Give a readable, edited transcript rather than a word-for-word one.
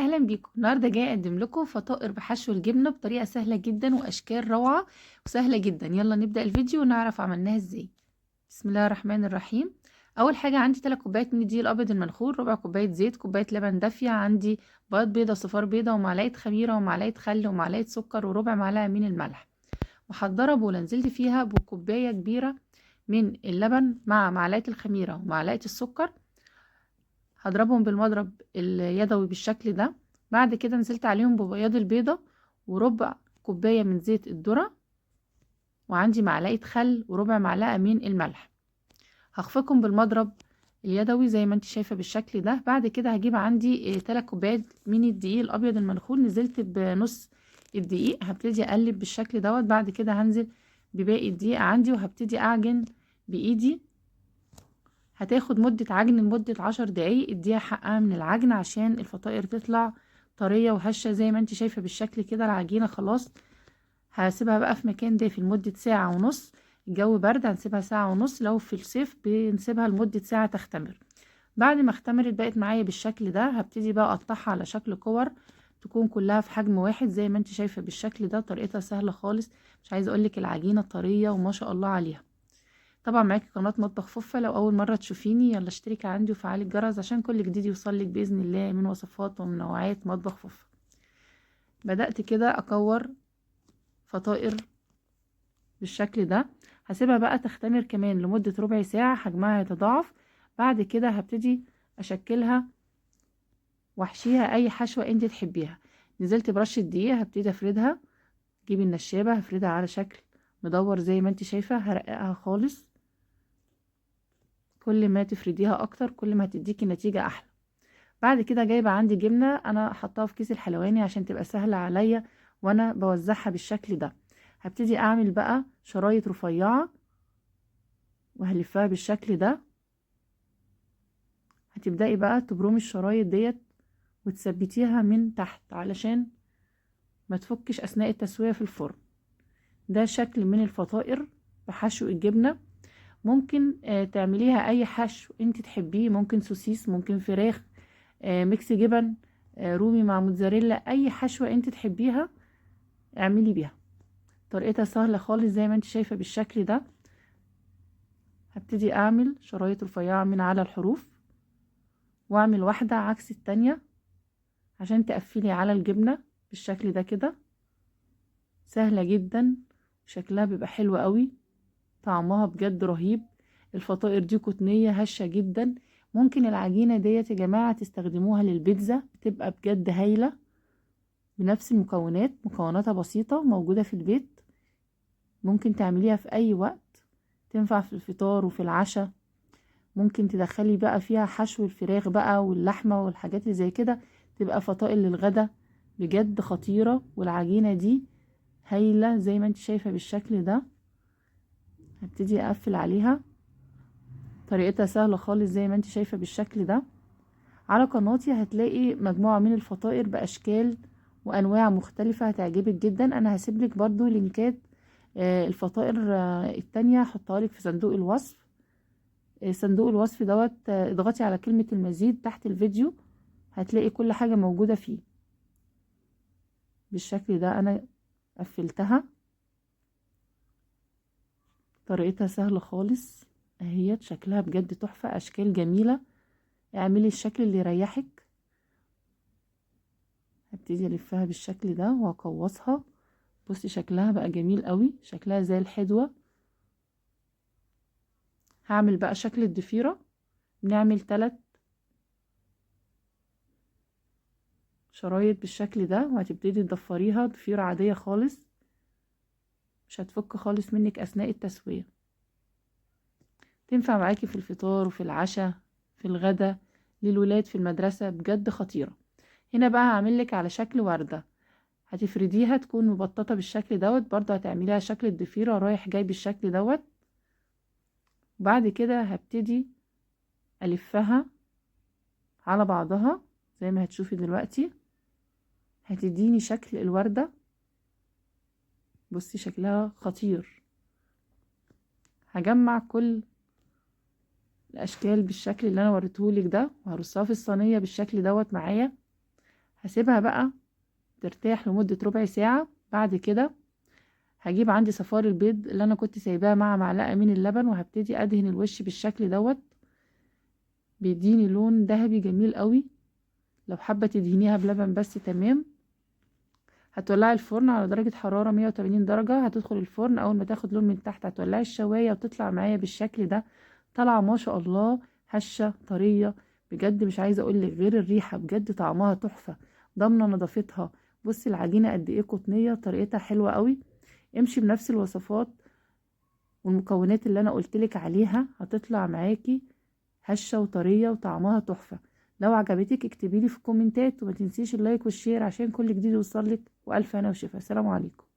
اهلا بيكم. النهارده جاي اقدم لكم فطائر بحشو الجبنة بطريقة سهلة جدا واشكال روعه وسهلة جدا. يلا نبدا الفيديو ونعرف عملناها ازاي. بسم الله الرحمن الرحيم. اول حاجة عندي 3 كوبايات من الدقيق الابيض المنخول، ربع كوباية زيت، كوباية لبن دافيه، عندي بياض بيضة، صفار بيضة، ومعلقة خميره، ومعلقة خل، ومعلقة سكر، وربع معلقه من الملح. محضرة بوله نزلت فيها بكوبايه كبيرة من اللبن مع معلقه الخميره ومعلقة السكر، هضربهم بالمضرب اليدوي بالشكل ده. بعد كده نزلت عليهم ببياض البيضة وربع كوباية من زيت الذرة، وعندي معلقه خل وربع معلقه من الملح. هخفقهم بالمضرب اليدوي زي ما انت شايفه بالشكل ده. بعد كده هجيب عندي 3 كوبايات من الدقيق الابيض المنخول، نزلت بنص الدقيق، هبتدي اقلب بالشكل دوت. بعد كده هنزل بباقي الدقيق عندي وهبتدي اعجن بايدي. هتاخد مدة عجن لمدة 10 دقايق، اديها حقها من العجن عشان الفطائر تطلع طرية وهشة زي ما انت شايفة بالشكل كده. العجينة خلاص هسيبها بقى في مكان دافي لمدة ساعة ونص. الجو برد هنسيبها ساعة ونص، لو في الصيف بنسيبها لمدة ساعة تختمر. بعد ما اختمرت بقت معايا بالشكل ده. هبتدي بقى اقطعها على شكل كور تكون كلها في حجم واحد زي ما انت شايفة بالشكل ده. طريقتها سهلة خالص، مش عايزة اقولك العجينة طرية وما شاء الله عليها. طبعا معاكي قناة مطبخ فوفا، لو اول مرة تشوفيني يلا اشتركي عندي وفعلي الجرس عشان كل جديد يوصلك باذن الله من وصفات ومنوعات مطبخ فوفا. بدأت كده اكور فطائر بالشكل ده. هسيبها بقى تختمر كمان لمدة ربع ساعة، حجمها هيتضاعف. بعد كده هبتدي اشكلها واحشيها اي حشوة انت تحبيها. نزلت برشة دقيق، هبتدي افردها. جيبي النشابة هفردها على شكل مدور زي ما انت شايفة، هرققها خالص. كل ما تفرديها اكتر كل ما هتديكي نتيجة احلى. بعد كده جايبة عندي جبنة انا حطاها في كيس الحلواني عشان تبقى سهلة عليا وانا بوزعها بالشكل ده. هبتدي اعمل بقى شرايط رفيعة وهلفها بالشكل ده. هتبدأي بقى تبرمي الشرايط ديت وتثبتيها من تحت علشان ما تفكش اثناء التسوية في الفرن. ده شكل من الفطائر بحشو الجبنة. ممكن تعمليها اي حشو انت تحبيه، ممكن سوسيس، ممكن فراخ، mix جبن، رومي مع موتزاريلا، اي حشوة انت تحبيها اعملي بيها. طريقتها سهلة خالص زي ما انت شايفة بالشكل ده. هبتدي اعمل شرايط رفيعة من على الحروف واعمل واحدة عكس التانية عشان تقفلي على الجبنة بالشكل ده كده. سهلة جدا، شكلها بيبقى حلو قوي، طعمها بجد رهيب. الفطائر دي قطنية هشة جدا. ممكن العجينة ديت يا جماعة تستخدموها للبيتزا، بتبقى بجد هايلة بنفس المكونات، مكوناتها بسيطة موجودة في البيت، ممكن تعمليها في اي وقت، تنفع في الفطار وفي العشاء. ممكن تدخلي بقى فيها حشو الفراخ بقى واللحمة والحاجات اللي زي كده، تبقى فطائر للغدا بجد خطيرة. والعجينة دي هايلة زي ما انت شايفة بالشكل ده. هبتدي اقفل عليها، طريقتها سهلة خالص زي ما انت شايفة بالشكل ده. على قناتي هتلاقي مجموعة من الفطائر باشكال وانواع مختلفة هتعجبك جدا. انا هسيبلك برضو لينكات الفطائر التانية، هحطها لك في صندوق الوصف. صندوق الوصف دوت، اضغطي على كلمة المزيد تحت الفيديو هتلاقي كل حاجة موجودة فيه بالشكل ده. انا قفلتها، طريقتها سهلة خالص اهيت، شكلها بجد تحفة، اشكال جميلة. اعملي الشكل اللي يريحك. هبتدي الفها بالشكل ده واقوصها. بصي شكلها بقى جميل قوي، شكلها زي الحدوة. هعمل بقى شكل الضفيرة. بنعمل 3 شرايط بالشكل ده وهتبتدي تضفريها ضفيرة عادية خالص، مش هتفك خالص منك اثناء التسوية. تنفع معاكي في الفطار وفي العشاء في الغدا، للولاد في المدرسة، بجد خطيرة. هنا بقى هعملك على شكل وردة، هتفرديها تكون مبططة بالشكل دوت، برضه هتعمليها شكل الضفيرة رايح جاي بالشكل دوت. بعد كده هبتدي الفها على بعضها زي ما هتشوفي دلوقتي، هتديني شكل الوردة. بصي شكلها خطير. هجمع كل الاشكال بالشكل اللي انا وريتهولك ده وهرصها في الصينية بالشكل دوت معايا. هسيبها بقى ترتاح لمدة ربع ساعة. بعد كده هجيب عندي صفار البيض اللي انا كنت سايباه مع معلقة من اللبن، وهبتدي ادهن الوش بالشكل دوت، بيديني لون ذهبي جميل قوي. لو حابة تدهنيها بلبن بس تمام. هتولعي الفرن على درجة حرارة 180 درجة، هتدخل الفرن اول ما تاخد لون من تحت هتولعي الشواية وتطلع معايا بالشكل ده. طالعة ما شاء الله هشة طرية بجد، مش عايزة اقولك غير الريحة بجد طعمها تحفة، ضامنة نظافتها. بصي العجينة قد ايه قطنية، طريقتها حلوة قوي. امشي بنفس الوصفات والمكونات اللي انا قلتلك عليها، هتطلع معاكي هشة وطرية وطعمها تحفة. لو عجبتك اكتبيلي في الكومنتات، وما تنسيش ال like وال share عشان كل جديد يوصلك. والف هنا وشفا. سلام عليكم.